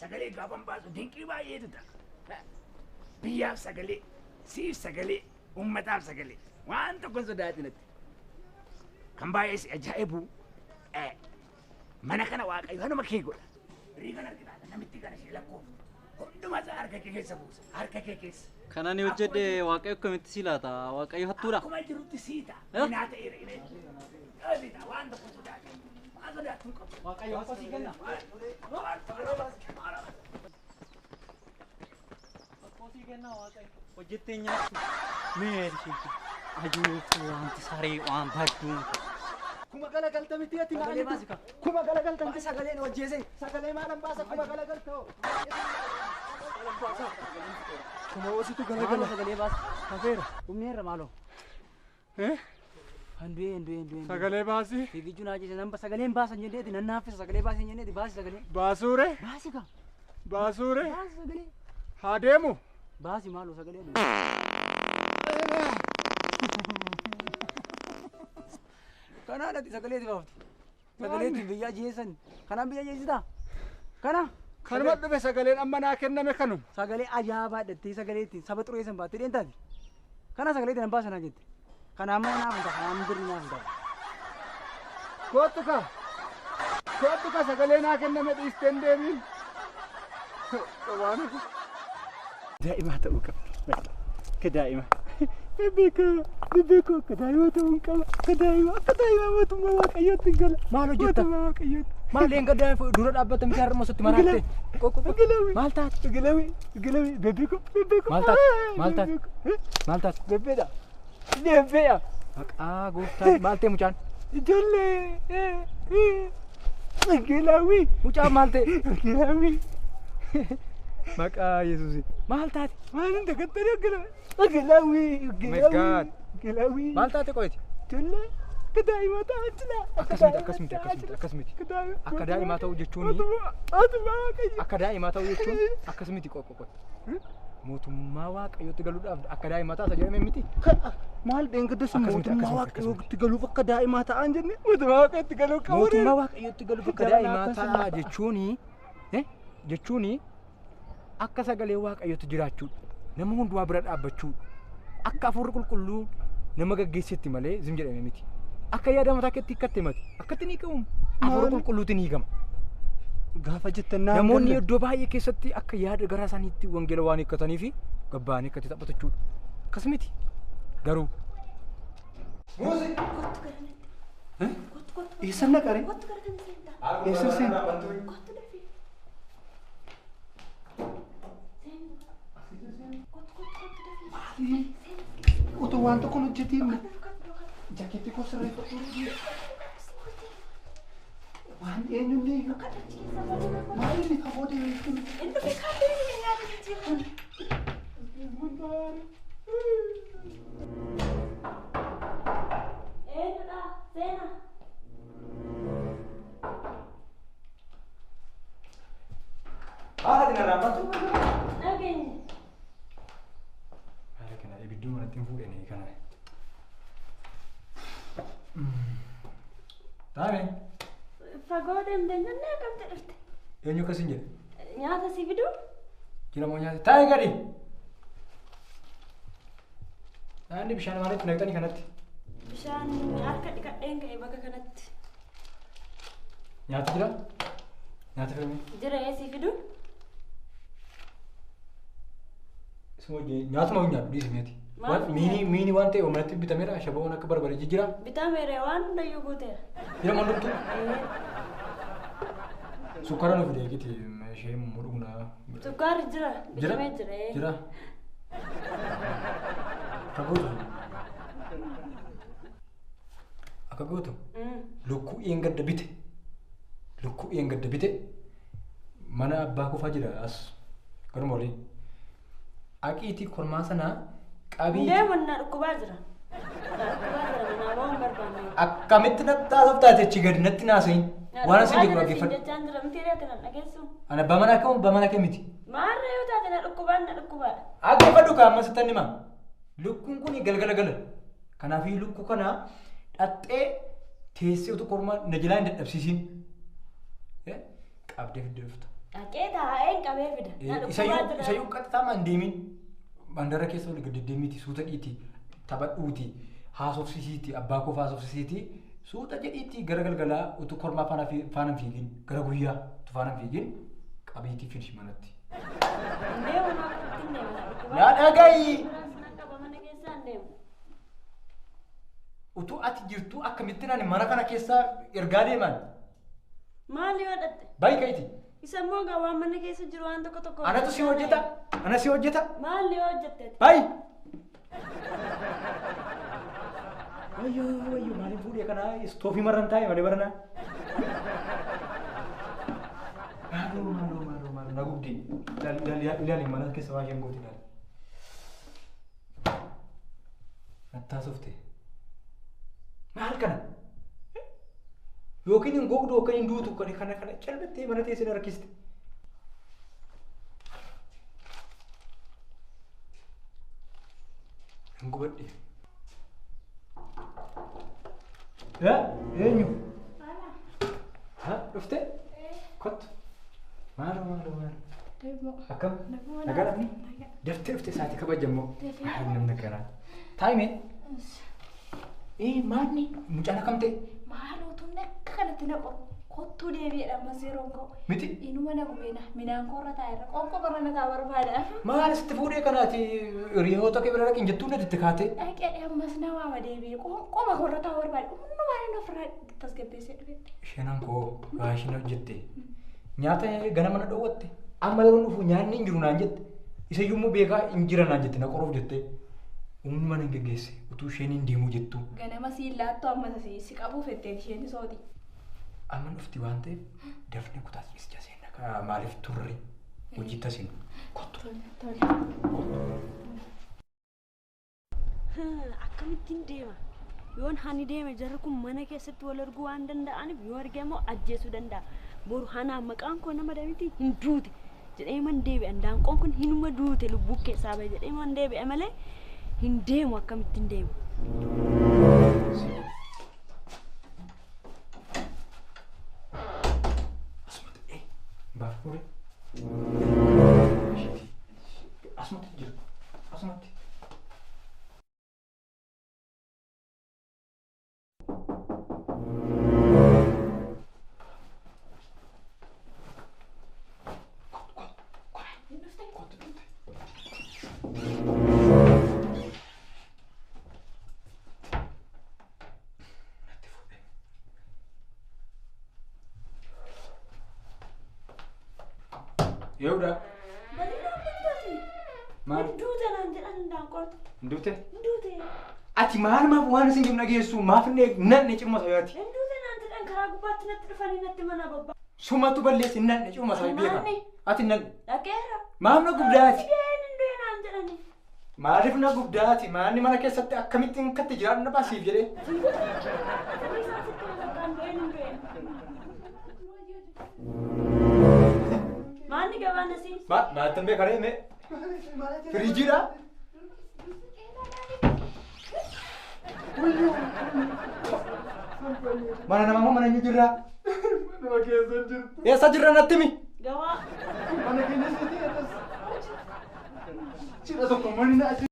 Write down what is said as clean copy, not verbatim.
Sagalee gaafan baasu dinqii baay'eetu ta'a. Biyyaaf sagalee, siif sagalee, uummataaf sagalee. Waan tokko hin sodaatinatti. Kan baay'ee si ajaa'ibu mana kana Waaqayyo hanuma kee godha. Horii kana argitaata namitti kana ishee lakkooftu. Hunduma isaa harka kee keessa buusa. Harka kee keessa. Kan ani hojjedhe Waaqayyo akkamitti si laata? Waaqayyo hattuudha. Akkuma jirutti sii ta'a. Minaa ta'eera inni. Sii ta'a waan tokko sodaatin. Waan sodaattu hin qabu. Waaqayyo akka sii kenna. Akkoo sii kenna Waaqayyo. Hojjettee nyaattu. Mee isheetti. Ajuuftu wanti saree waan badduun. Kuma galagalta miti ati maalitu? Kuma galagalta miti sagaleen hojjeese. Sagalee maalan baasa kuma galagalta hoo. Kuma hoositu galagala. Sagalee baasa. Hafeera. Dhumneerra maaloo. Handu'ee handu'ee handu'ee. Sagalee baasi. Fiigichuu naa jecha namba sagaleen baasan jenneeti nan naaffisa sagalee baasan jenneeti baasi sagalee. Baasuure. Baasi kaa. Baasuure. Baasi sagalee. Haa deemu. Baasi maaloo sagalee. Kanaan ati sagaleeti baaftu. Sagaleetiin biyya jeessan. Kanaan biyya jeessitaa? Kana? Kanuma dhufe sagaleen amma naa kenname kanuma. Sagalee ajaa'ibaa dhattee sagaleetiin saba xureessan baattee deemtaati. Kana sagaleetiin nan baasanaa jette. Kanaan mana naaf hin ta'a. Kanaan birri naaf hin ta'a. Kootu kaa. Kootu kaa sagalee naa kenname dhiistee hin deebiin. Waan Daa'imaa ta'uu qabdi. Akka daa'ima. Bebeekoo bebeekoo akka daa'ima ta'uu hin qaba. Akka daa'ima akka daa'ima mootummaa Waaqayyootti hin gala. Maal hojjetta? Mootummaa Waaqayyootti. Maal eenga daa'ima dura dhaabbata miti harma sotti maraatte? Maal taate? Gilawi gilawi bebeekoo bebeekoo. Maal taate? Maal taate? Maal taate? Bebeedha. Bebeedha. Maqaa gooftaa maal ta'e mucaan? Ijoollee. Gilawi. Mucaan maal ta'e? Gilawi. Maqaa Yesuusi. Maal taate? Maal hin dagattanii gilawi. Gilawi gilawi. Gilawi. Maal taate qo'eeti? Ijoollee. Akka daa'imaa ta'aa jira. Akkasumti akkasumti akkasumti akkasumti. Akka daa'imaa ta'uu jechuun Mootummaa Waaqayyoo. Akka daa'imaa ta'uu jechuun akkasumti qoqqo qoqqo. Mootummaa Waaqayyootti galuudhaaf akka daa'imaa ta'a jedhame miti. Maal dheengadda sun Akkasumti, mootummaa akkasumti, Waaqayyootti galuuf akka daa'imaa ta'an jenne mootummaa Waaqayyootti galuu qabu. Mootummaa Waaqayyootti galuuf akka daa'imaa ta'a jechuun jechuun akka sagalee Waaqayyootti jiraachuudha. Nama hundumaa bira dhaabbachuudha. Akka hafuurri qulqulluu nama gaggeessetti malee zim jedhame miti. Akka yaada mataa keetti hiikkatte mati. Akkatti ni qabuun hafuura qulqulluutiin hiikama. Gaafa jettan naa Namoonni iddoo baay'ee keessatti akka yaada garaa isaaniitti wangeela waan hiikkatanii fi gabbaanii akkatti taphatu jechuudha. Akkas miti. Garuu. Muuzi. Eessan naqare? Eessa seena? Maali? Otoo waan tokko hin hojjetiin jaakeettii koo sirreeffadhu. Waan eenyuun iyyuu maal inni fagoo deemee jiru? Eenyudha? Seenaa. Haala kana raafatu. Dhageenye. Haala kana ibidduu manatti hin fuudhanii kana. Taame. Fagoo deemtee jennee akkamti dhufte? Eenyu akkas hin jedhe? Nyaata si fiduu? Jira moo nyaata? Taa'e gadi! Naanni bishaan maalitti naqxanii kanatti? Bishaan harka dhiqadheen ka'e bakka kanatti. Nyaata jira? Nyaata fidame? Jira ee si fiduu? Isuma wajjin nyaatuma hin nyaadhu dhiisi meeti. Maal Miini waan ta'e manatti bitameera ashaboon akka barbare jijjiira. Bitameera waan hundayyuu guuteera. Jira moo hundumtuu? Sukkaara nu fide eegiti ishee mudhugna. Sukkaarri jira bitamee jira. Jira. Akka gootu. Akka gootu. Lukkuu een gadda bite. Lukkuu een gadda bite. Mana abbaa kofaa jira as garuma olii. Aqiitii kormaa sanaa qabii. Deemu na dhukkubaa jira. Na dhukkubaa jira manaa ba'uun barbaanne. Akkamitti natti haasoftaate achi gadi natti naasayin. Waan asin jedhu dhaggeeffadhu. Jechaan jira miti reeti nan dhageessu. Ani abbaa manaa kee abbaa manaa kee miti. Maarree yoo taate na dhukkubaan na dhukkubaadha. Dhaggeeffadhu kaa amma sittan hima. Lukkuun kun galgala gala. Kanaafii lukkuu kana dhaxxee teessee utuu kormaa na jalaa hin dadhabsiisin. Qabdee fiddee dhufta. Dhaqee taa'ee Qabee fida. Isayyuu qaxxaamaa hin deemin. Mandara keessa ol gadi deemiti suuta dhiiti taphadhuuti haasofsiisiiti abbaa koo haasofsiisiiti suuta jedhiitti gara galgalaa utuu kormaa faana fiigin gara guyyaa utuu faana fiigin qabiitii fidi manatti. Naa dhagayi! Utuu ati jirtu akkamittiin ani mana kana keessa ergaa deeman? Maal yoo dhatte? Baay'ee kayti. Isa immoo gaa waan mana keessa jiru waan tokko tokko. Anatu si hojjeta? Ana si hojjeta? Maal yoo hojjette? Baay'ee! Wayyoo wayyoo maaliin fuudhee kana istoofii marran taa'e malee baranaa. Maaloo maaloo maaloo maaloo na gubdi. Ilaali mana keessa waa isheen gooti ilaali. Nattaasofte. Maal kana? Yookiin hin gogdu yookiin hin duutu kana kana kana calbattee mana teessee rakkiste. Hin gubadhe. Yaa eenyu? Ha dhufte? Kottu. Maaloo maaloo maaloo. Akkam? Nagaa dhabni? Daftee dhufte isaatii kabajammoo. Maal namni akkanaa? Taa'ime. Maanni mucaan akkam ta'e? Maaloo tunni akka kanatti na qoru. Kottuu deebi'eedha ammas yeroon ka'u. Miti? Inuma na gubeena midhaan koorra taa'eerra qoonqoo barra na ta'a barbaada. Maal sitti fuudhee kanaati hiriyoota kee bira dhaqin jettuu natti itti kaatee? Dhaqee ammas na waama deebi'ee qoonqoo koorra ta'a barbaada. Hundumaa inni ofirraa tasgabbeessee dhufetti. Isheenaan koo baashina hojjette. Nyaata ganama na dhoowwatte. Amma yeroo dhufu nyaanni hin jiru naan jette. Isa iyyuu beekaa hin jira naan jette na qoruuf jette. Humni mana hin geggeesse utuu isheen hin deemuu jettu. Ganama siin laattuu ammas si qabuuf jetteen isheen sooti. Amma dhufti waan ta'eef dafnee kutaa ciisichaa seenna maaliif turre hojii tasiin kottu. Akkamittiin deema? Yoon hani deeme jarri kun mana keessatti wal arguu waan danda'aniif yoo arge immoo ajjeesuu danda'a. Boru hanaa maqaan koo nama damiti hin duute jedhee man deebi'a. Daanqoon kun hinuma duute lubbuu keessaa bahe jedhee man deebi'a malee hin deemu akkamittiin deemu. Asumatti baaf fuudhee. Asumatti jira. Asumatti. Yehuda. Bal'inaan duute. Maal? Duute naan jedhan daanqoon. Duute? Duute. Ati maal maaf waan isin jibna geessu maaf nanne cimma sayaati? Duute naan jedhan karaa gubbaatti natti dhufanii natti mana babba. Sumatu balleessi nanne cimma sayi beeka. Ati nanne. Dhaqeera. Maaf na gubdaati? Duute naan jedhani. Maaliif na gubdaati? Maalni mana keessatti akkamittiin katti jiraannu na baasiif jedhee? Maanni gabaan asii? Maattan beekaree mee? Firiijiidha? Mana namaa moo mana eenyu jirraa? Manuma keessa jirtu. Eessa jirra natti himi? Gabaa. Mana keenya sitti eetas. Cidha tokko manni na achi